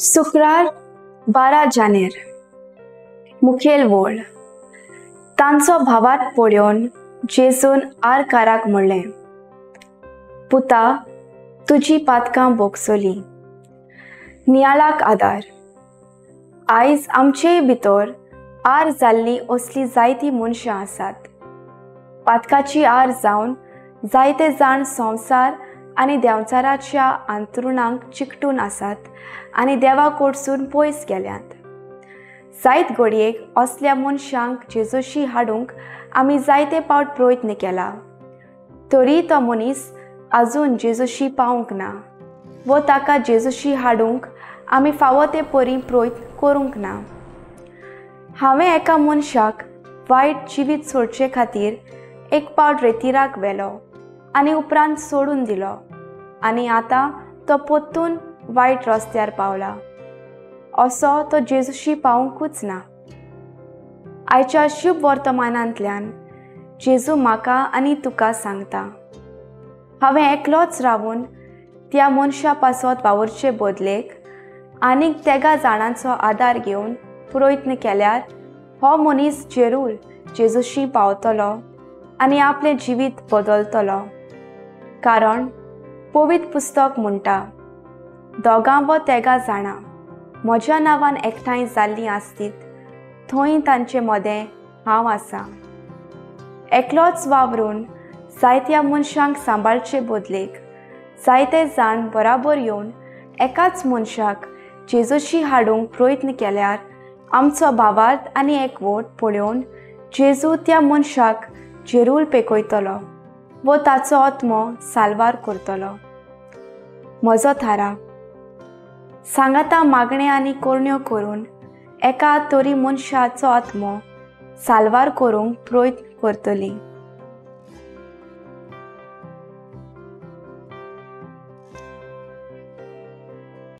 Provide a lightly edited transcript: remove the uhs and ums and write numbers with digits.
शुक्रार 12 जानेर. मुखेल वळ. तांचो भावार्थ पळोवन जेजून आरकाराक म्हणलें, पुता, तुजी पातकां भोगसली. नियाळाक आदार. आयज आमचेय भितर आर जाल्ली असली जायती मनशां आसात. पातकाची आर जावन जायते जाण संवसार आनी देंवचाराच्या अंतरुणांक चिकटून आसात आनी देवा कडसून पयस गेल्यात. जायत घडयेक असल्या मनशांक जेजूशी हाडूंक आमी जायते पावट प्रयत्न केला, तरी तो मनीस आजून जेजूशी पावूंक ना वो ताका जेजूशी हाडूंक आमी फावो ते परी प्रयत्न करूंक ना. हांवें एका मनशाक वायट जिवीत सोडचे खातीर एक पावट रेतिराक व्हेलो आनी उपरांत सोडून दिलो आनी आतां तो परतून वायट रस्त्यार पावला. असो तो जेजूशी पावूंकूच ना. आयच्या शुभ वर्तमानांतल्यान जेजू म्हाका आनी तुका सांगता, हांवें एकलोच रावून त्या मनशा पासत वावुरचे बदलेक आनीक तेगा जाणांचो आदार घेवन प्रयत्न केल्यार हो मनीस जेरूल जेजूशी पावतलो आनी आपलें जिवीत बदलतलो. कारण पवित्र पुस्तक म्हणटा, दोगां वो तेगां जाणां म्हज्या नांवान एकठांय जाल्लीं आसतीत थंय तांचे मदें हांव आसा. एकलोच वावरून जायत्या मनशांक सांबाळचे बदलेक जायते जाण बराबर येवन एकाच मनशाक जेजूशी हाडूंक प्रयत्न केल्यार आमचो भावार्थ आनी एकवट पळोवन जेजू त्या मनशाक जेरूल पेकयतलो वो ताचो आत्मो साल्वार करतलो. म्हजो थाराव. सांगाता मागणें आनी करण्यो करून एका तरी मनशाचो आत्मो साल्वार करूंक प्रयत्न करतली.